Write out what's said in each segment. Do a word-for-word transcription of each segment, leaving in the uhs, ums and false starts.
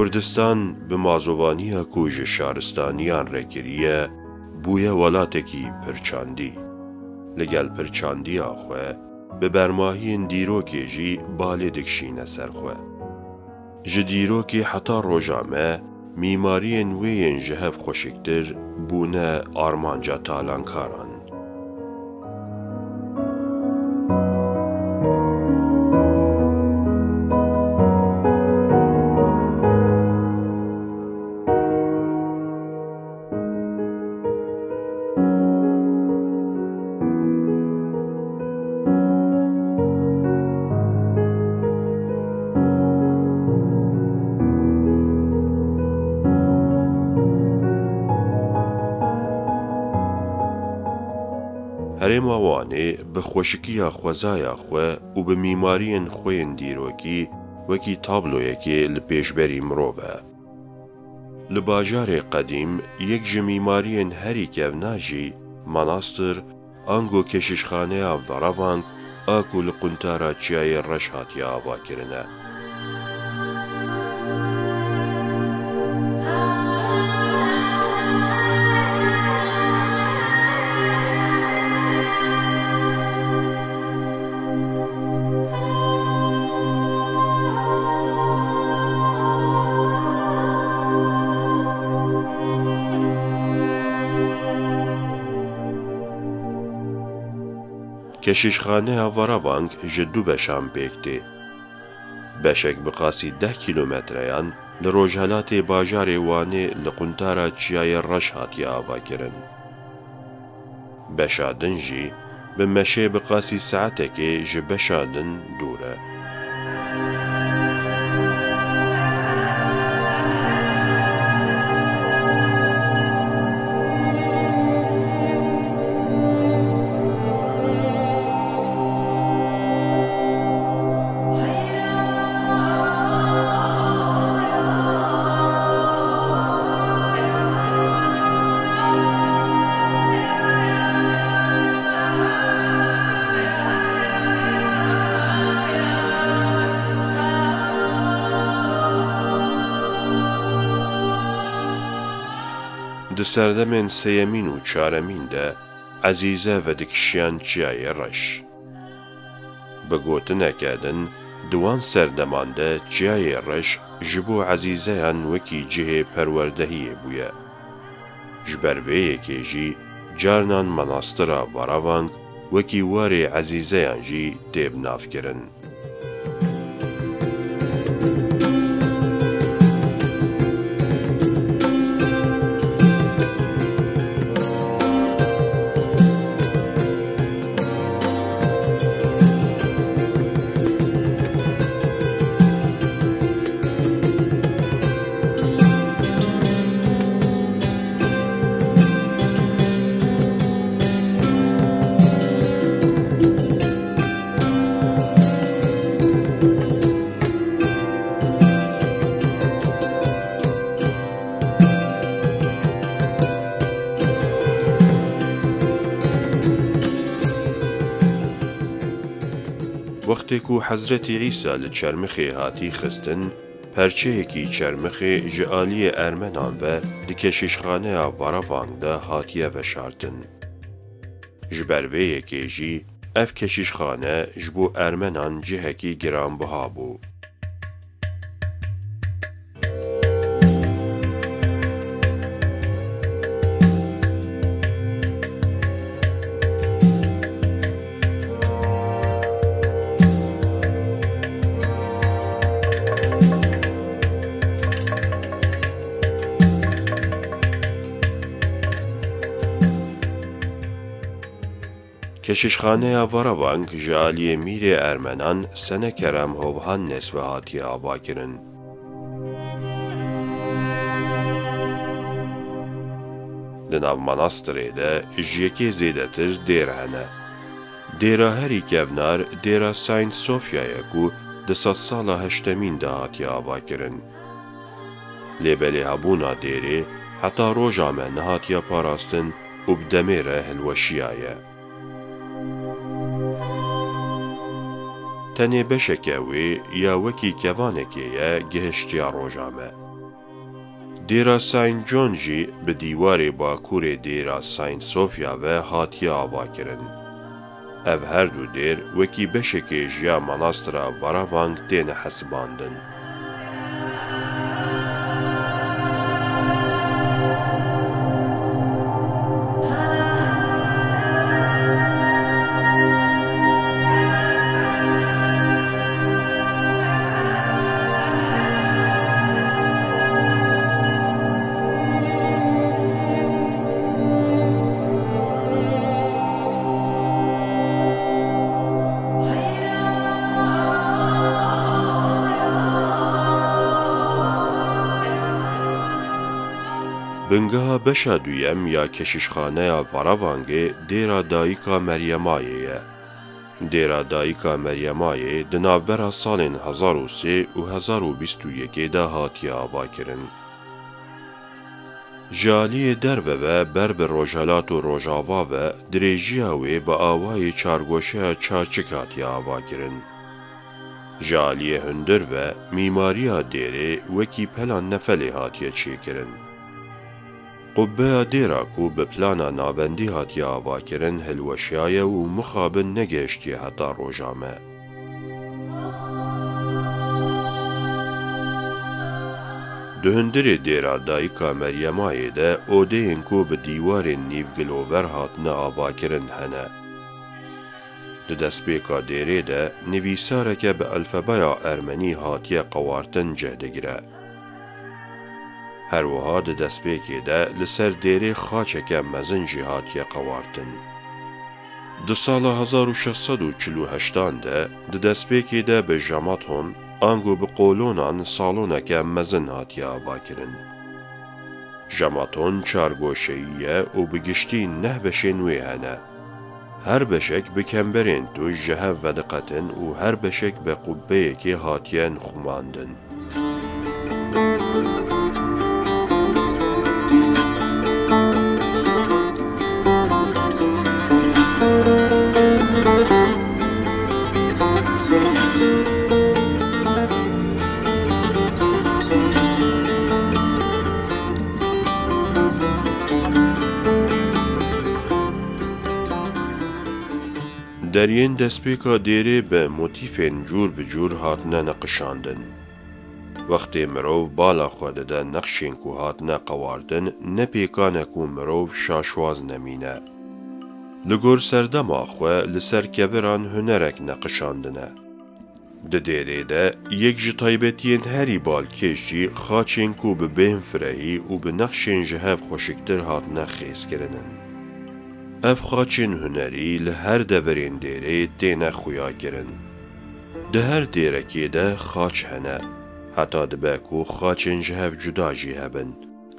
Kurdistan bi mazovaniya ku ji şaristaniyan re kiriye, bûye welatekî pirçandî. Li gel pirçandiya xwe, bi bermahiyên dîrokê jî balê dikişîne ser xwe. Ji dîrokê heta roja me, mîmariyên wê yên ji hev xweşiktir bûne armanca talankaran. Herêma Wanê bi xweşikiya xwezaya xwe û bi mîmariyên xwe yên dîrokî wekî tabloyekê li pêşberî mirov e. Li bajarê qedîm yek ji mîmariyên herî kevna jî manastir, ango keşîşxaneya Veravang a ku li quntara Çiyayê Reş hatiye avakirin e. Keşîşxaneya Veravang ji du beşan pêk tê. Beşek bi qasî deh kîlometreyan li rojhelatê bajarê Wanê li quntara Çiyayê Reş hatiye avakirin. Beşa din jî bi meşê bi qasî saetekê ji beşa din dûr e. Di serdemên sêyemîn û çaremîn de Ezîze vedikişiyan Çiyayê Reş. Bi gotineke din, di wan serdeman de Çiyayê Reş ji bo Ezîzeyan wekî cihê perwerdehiyê bûye. Ji ber vê yekê jî carnan manastira Veravang wekî warê Ezîzeyan jî tê binavkirin. Wextê ku Hezretî Îsa li çermixê hatî xistin, perçeyekî çermixê ji aliyê Ermenan ve di keşîşxaneya Veravang de hatiye veşartin. Ji ber vê yekê jî ev keşîşxane ji bo Ermenan cihekî giranbiha bû. Keşîşxaneya Veravang ji aliyê mîrê Ermenan Senekerem Hovhannes ve hatiye avakirin. Di nav manastirê de ji yekê zêdetir dêr hene. Dêra herî kevnar dêra Saint Sofia ye ku di sedsala heştemîn de hatiye avakirin. Lê belê hebûna dêrê heta roja me nehatiye parastin û bi demê re hilweşiyaye. Tenê beşeke wê ya wekî kevanekê ye gihiştiya roja me. Dêra Saint John jî bi dîwarê bakurê dêra Saint Sophia ve hatiye avakirin. Ev her du dêr wekî beşekê ji ya manastira Varavang têne hesibandin. Bingeha beşa duyem ya keşîşxaneya Varavangê dêra Dayika Meryemayê ye. Dêra Dayika Meryemayê di navbera salên hezar û sê û hezar û bîst û yekê de hatiye avakirin. Ji aliyê derve ve ber bi rojhelat û rojava ve dirêjiya wê bi awayê çargoşeya çarçik hatiye avakirin. Ji aliyê hundir ve mîmariya dêrê wekî pela nefelê hatiye çêkirin. Qubbeya dêra ku bi plana navendî hatiye avakirin hilweşiyaye û mixabin negehiştiye heta roja me. Di hundirê dêra Dayika Meryemayê de odeyên ku bi dîwarên nîvgilover hatine avakirin hene. Di destpêka dêrê de nivîsareke bi elfebeya ermenî hatiye qewartin cih digire. Her wiha di destpêkê de li ser dêrê xaçeke mezin jî hatiye qewartin. Di sala hezar û şeş sed û çil û heştan de di destpêkê de bi jematon ango bi qolonan saloneke mezin hatiye avakirin. Jematon çargoşeyî ye û bi giştî neh beşên wê hene. Her beşek bi kemberên tûj ji hev vediqetin û her beşek bi qubbeyekê hatiye nixumandin. Deriyên destpêka dêrê bi motîfên cûr bi cûr hatine neqişandin. Wextê mirov bala xwe dide nexşên ku hatine qewartin, ne pêkan e ku mirov şaşwaz nemîne. Li gor serdema xwe li ser keviran hunerek neqişandine. Di dêrê de yek ji taybetiyên herî balkêş jî xaçên ku bi bêhnfirehî û bi nexşên ji hev xweşiktir hatine xêzkirin in. Ev xaçên hunerî li her deverên dêrê têne xuyakirin. Di her dêrekê de xaç hene, heta dibe ku xaçên ji hev cuda jî hebin.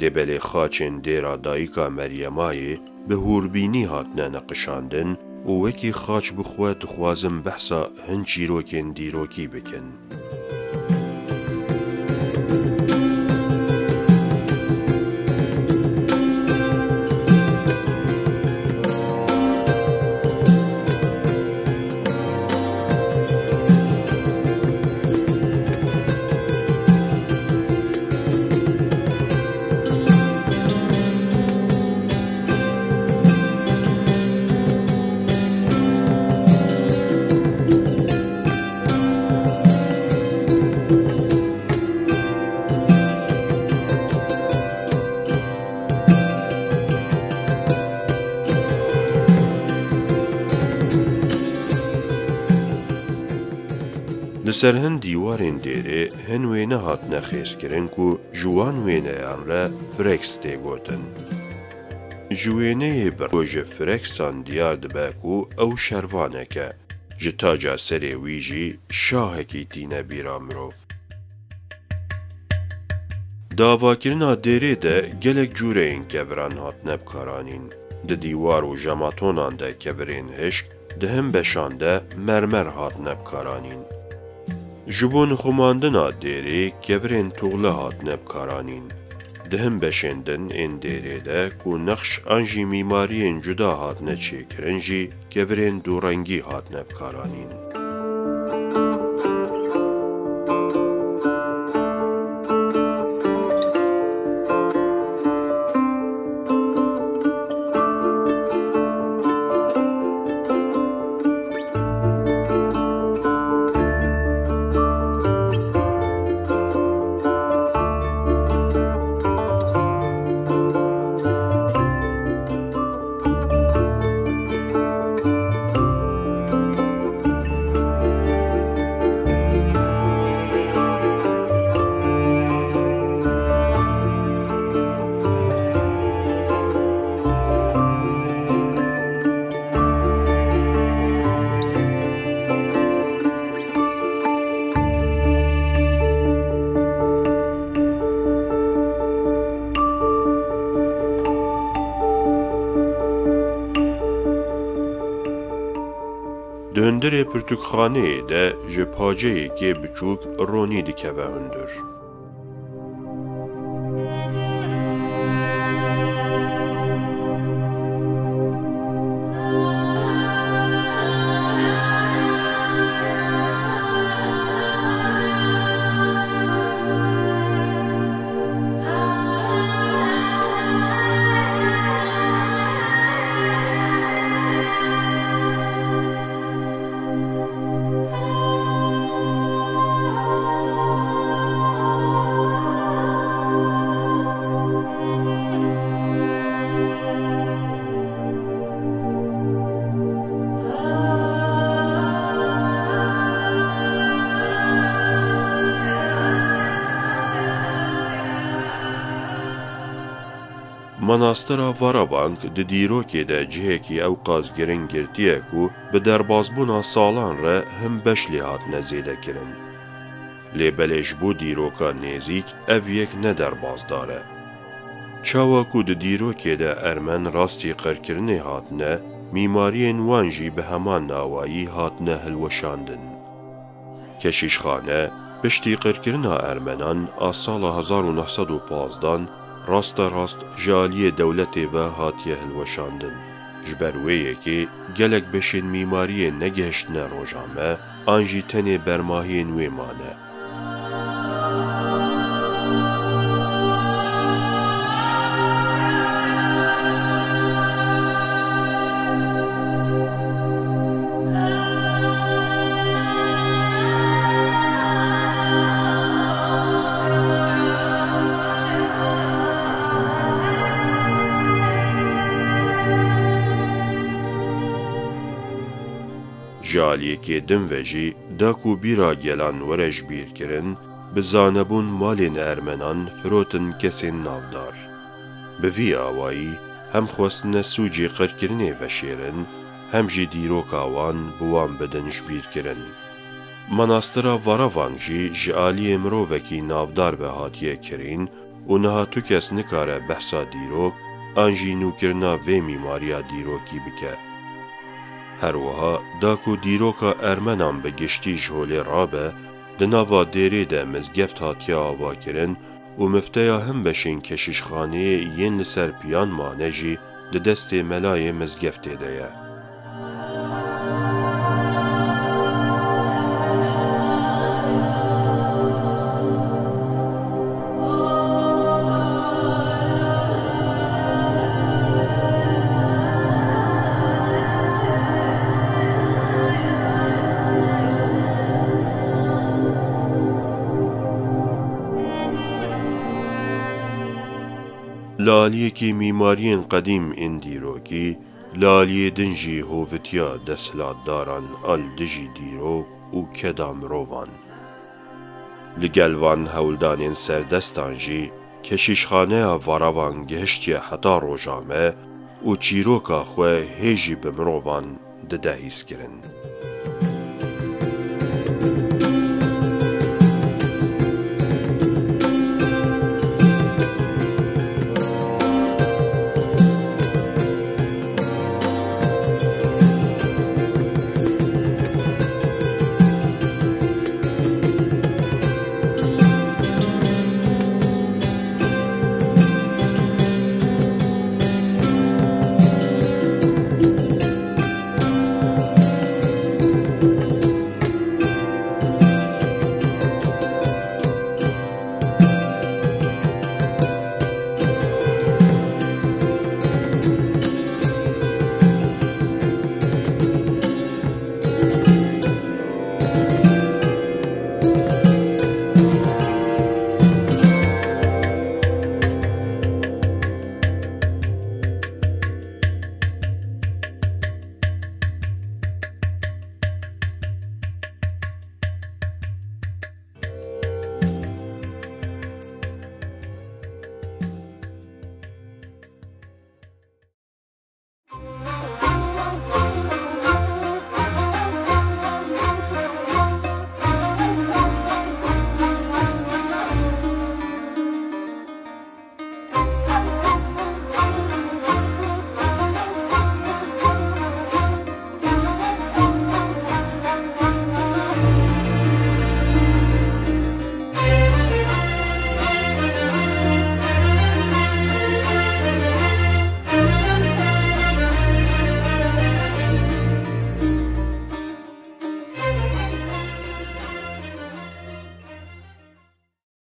Lê belê xaçên dêra Dayika Meryemayê bi hûrbînî hatine neqişandin û wekî xaç bi xwe dixwazin behsa hin çîrokên dîrokî bikin. Li ser hin dîwarên dêrê hin wêne hatine xêzkirin ku ji wan wêneyan re Frex tê gotin. Ji wêneyê bi ku ji Frexan diyar dibe ku ew şervanek e, ji taca serê wî jî şahekî tîne bîra mirov. Di avakirina dêrê de gelek cûreyên keviran hatine bikaranîn. Di dîwar û jematonan de kevirên hişk, di hin beşan de mermer hatine bikaranîn. Ji bo nixumandina dêrê kevirên tuxle hatine bikaranîn. Di hin beşên din ên dêrê de ku nexş an jî mîmariyên cuda hatine çêkirin jî, kevirên dûrengî hatine bikaranîn. Hundirê pirtûkxaneyê de ji paceyekê biçûk ronî dikeve hundir. Manastira Varavang di dîrokê de cihekî ewqas giring girtiye ku bi derbazbûna salan re hin beş lê hatine zêdekirin. Lê belê ji bo dîroka nêzîk ev yek ne derbasdar e. Çawa ku di dîrokê de Ermen rastî qirkirinê hatine, mîmariyên wan jî bi heman awayî hatine hilweşandin. Keşîşxane, piştî qirkirina Ermenan a sala hezar û neh sed û pazdan, rasterast ji aliyê dewletê ve hatiye hilweşandin. Ji ber wê yekê gelek beşên mîmariyê negihiştine roja me, an jî tenê bermahiyên wê mane. Ji aliyekê din ve jî, da ku bîra gelan were ji bîr kirin, bi zanebûn malên Ermenan firotin kesên navdar. Bi vî awayî hem xwestine sûcê qirkirinê veşêrin, hem jî dîroka wan bi wan bidin ji bîr kirin. Manastira Varavang jî ji aliyê mirovekî navdar ve hatiye kirîn û niha tu kes nikare behsa dîrok an jî nûkirina vê mîmariya dîrokî bike. Her wiha da ku dîroka Ermenan bi giştî ji holê rabe, di nava dêrê de mizgeft hatiye avakirin û mifteya hin beşên keşîşxaneyê yên li ser piyan mane jî di destê melayê mizgeftê de ye. Li aliyekî mîmariyên qedîm ên dîrokî, li aliyê din jî hovitiya desthilatdaran a li dijî dîrok û keda mirovan. Li gel van hewldanên serdestan jî keşîşxaneya Varavan gihiştiye heta roja me û çîroka xwe hê jî bi mirovan dide hîskirin.